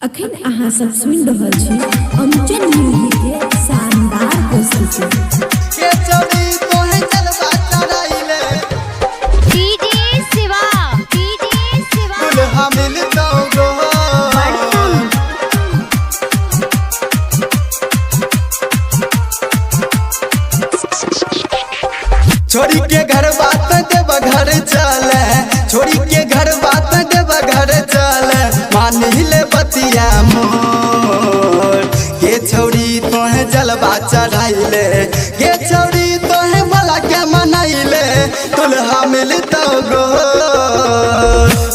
अखन अहाँ सब सुनि रहल छी अमचन म्यूजिक के शानदार प्रस्तुति। के छौड़ी तोहे जलवा चढ़ाइले। DJ Shiva, DJ Shiva. दुल्हा मिलतौ गो। छोड़ी के घर बात देव घर चले, छोड़ी के घर बात देव घर चले, मानी ले बतिया मोर। के छौड़ी तोहे जलवा चढ़ाइले, के छौड़ी तोहे भोला के मनाइले, दुल्हा मिलतौ गो।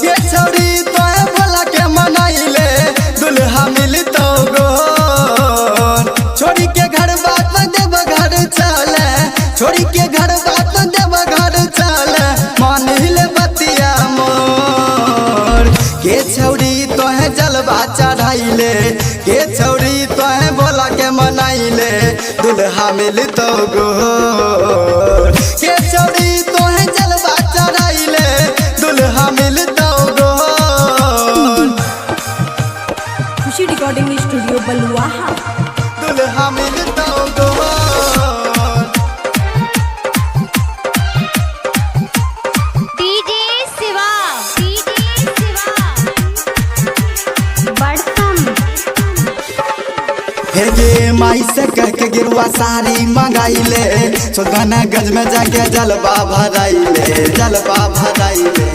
के छौड़ी तोहे भोला के मनाइले, दुल्हा मिलतौ गो। छोड़ी के घर बात देव घर चले, छोड़ी के घर बात देव घर चले, मानिल बतिया मोर। के छौड़ी तोहे जलवा चढ़ाइले, के छौड़ी तोहे भोला के मनाइले, दुल्हा मिलतौ गो। के छौड़ी तोहे जलवा चढ़ाइले, दुल्हा मिलतौ गो। खुशी रिकॉर्डिंग स्टूडियो बलुआहा। दुल्हा मिलतौ गो। DJ Shiva, DJ Shiva. बड़सम। हे गे माई से कह के गिरुआ साड़ी मंगाइले, सुल्तानगंज में जाके जलवा भराइले, जलवा भराइले।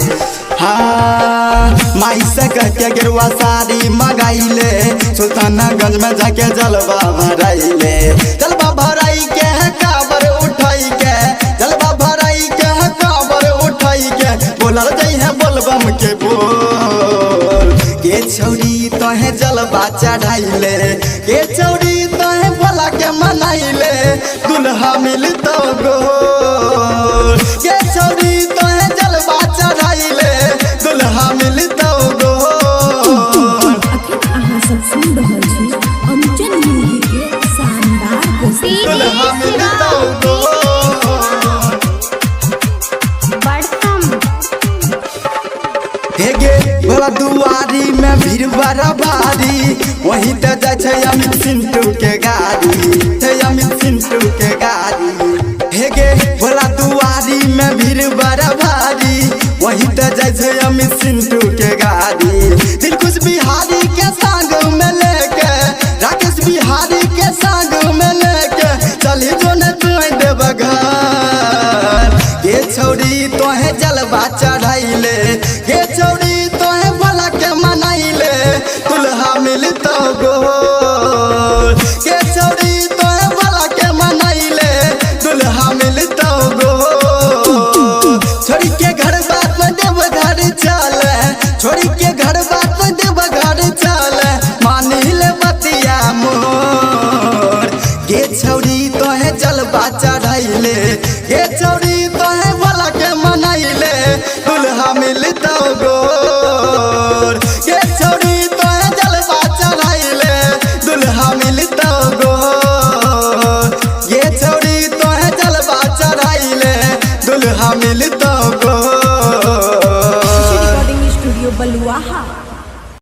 हाँ, माई से कह के गिरुआ साड़ी मंगाइले, सुल्तानगंज में जाके जलवा भराइले। जलवा भराई के है काबर उठाई के, जलवा भराई के है काबर उठाई के, बोलल जाइ है बोलबम के बोल। के छौड़ी तोहे जलवा चढ़ाइले, के छौड़ी तोहे भोला के मनाइले, दुल्हा मिलतौ गो। के छौड़ी तोहे जलवा चढ़ाइले, दुल्हा मिलतौ गो। अखन अहाँ सब सुनि रहल छी अमचन म्यूजिक के शानदार प्रस्तुति। डीजे दुल्हा शिवा, मिलतौ गो। बड़सम। हे गे भोला दुआरी में भीड़ बड़ा भारी, वहीं ते जाइ छै अमित सिंटू के गाड़ी, छै अमित सिंटू के गाड़ी। हे गे भोला दुआरी में भीड़ बड़ा भारी, वहीं ते जाइ छै अमित सिंटू के गाड़ी। दिलकुश बिहारी के संग में लेके, राकेश बिहारी के संग में लेके, चली जो ने तू देव घर। के छौड़ी तोहे जलवा चढ़ाइले, के छौड़ी तोहे भोला के मनाइले, दुल्हा मिलतौ गो। के छौड़ी तोहे भोला के मनाइले, दुल्हा मिलतौ गो। छोड़ी के घर बात देव घर चले, छोड़ी के घर बात देव घर चले, मानिल बतिया मोर। के छौड़ी तोहे जलवा चढ़ाइले, के छौड़ी